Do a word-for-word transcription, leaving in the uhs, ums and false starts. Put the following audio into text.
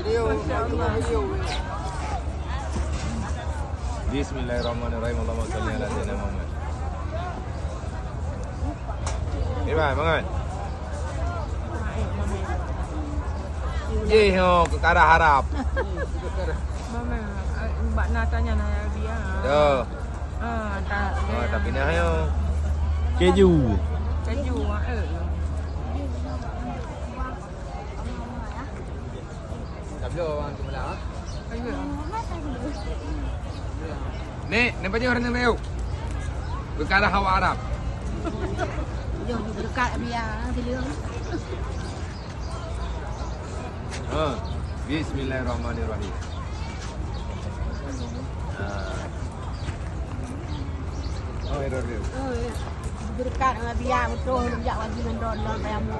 Masya Allah. Bismillahirrahmanirrahim. Allahumma shalli ala sayyidina Muhammad. Ni, Bang, bangun. Jih, oh, keu ka arah Arab. Mama, bak na tanya na ya dia. Yo. Ah, tak. Oh, tapi nah, yo. Keju. Keju, ah, eh. Tablo orang tu malam, ah. Ni, ni pajoh orang tu. Keu ka arah Arab. Jom, dekat dia, dia. Ha, bismillahirrahmanirrahim. Ha. Oh, error dia. Oh, ya. Berkat dengan dia, betul, jak wajib ngon don, don, bayar mu.